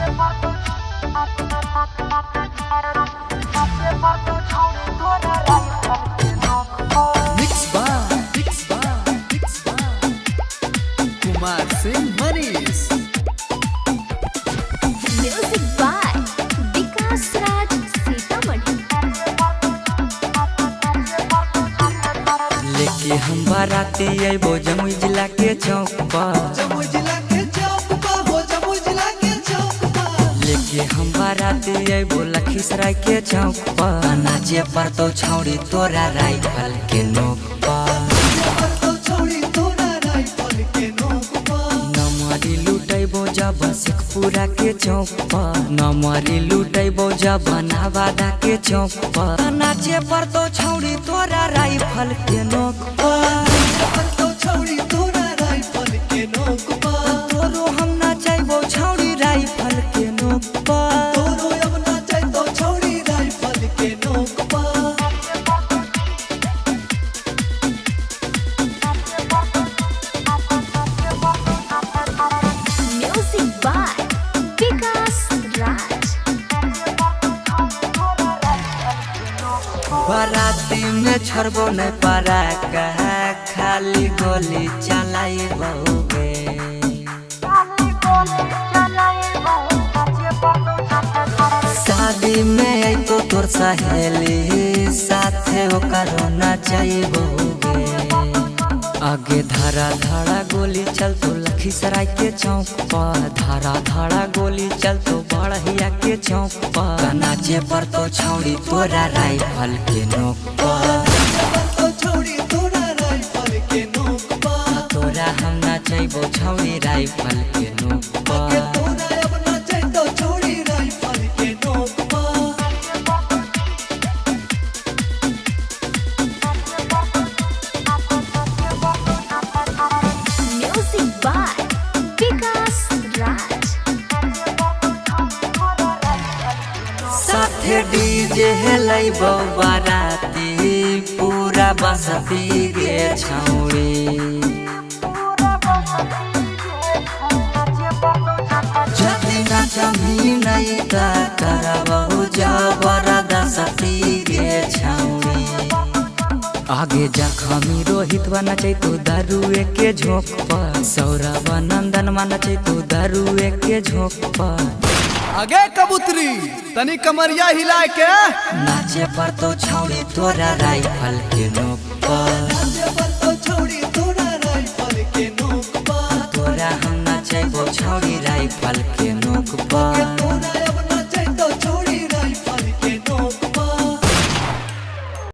Mix by mix by mix by Kumar Singh Manish. Music by Vikas Raj Sitamarhi. लेके हम बाराती अइबो जमुई जिला के चौक पर। जमुई जिला के चौक पर हो, जमुई जिला के चौक पर। लेके हम बाराती अइबो लखीसराय के चौक पर। नाचे पर तो छौड़ी तोरा राइफल के नोक पर। पर तो छौड़ी तोरा राइफल के नोक पर। नमरी लुटैबो जब शेखपुरा के चौक पर। नमरी लुटैबो जब नवादा के चौक पर। नाचे पर तो छौड़ी तोरा राइफल के नोक पर। पर तो छौड़ी तोरा राइफल के नोक पर। तोरो हम नचैबो छौड़ी राइफल के नोक पर। तोरो अब नाचै तो छौड़ी राइफल के नोक पर। म्यूजिक बाय विकास राज। बाराती में छोड़बो न पारा कहा, खाली गोली चलाइबो गे। शादी में अइतो तोर सहेली साथे ओकरो नचैबो गे। आगे धारा धारा गोली चल तो लखीसराय के चौक पर। धारा धारा गोली चल तो बड़हिया के चौक पर। नाचे पर तो छौड़ी तोरा राइफल के नोक पर। पर तो छौड़ी तोरा राइफल के नोक पर। तोरा हम नचैबो छौड़ी राइफल के नोक के पर। तोरा अब नाचै तो छौड़ी राइफल के नोक पर। म्यूजिक बाय विकास राज। साथे डीजे हेलैबो बाराती पूरा बसती गे छौड़ी। जति नचमी नै त करबौ जबरदस्ती गे छौड़ी। आगे जखमी रोहित बा नचैतो दारुए के झोंक पर। सौरभ नंदन मा नचैतो दारुए के झोंक पर। आगे कबूतरी तनी कमरिया हिला के नाचे पर तो छौड़ी तोरा राइफल के नोक पर। नाचे पर तो छौड़ी तोरा राइफल के नोक पर। तोरा हम नचैबो छौड़ी राइफल के नोक पर।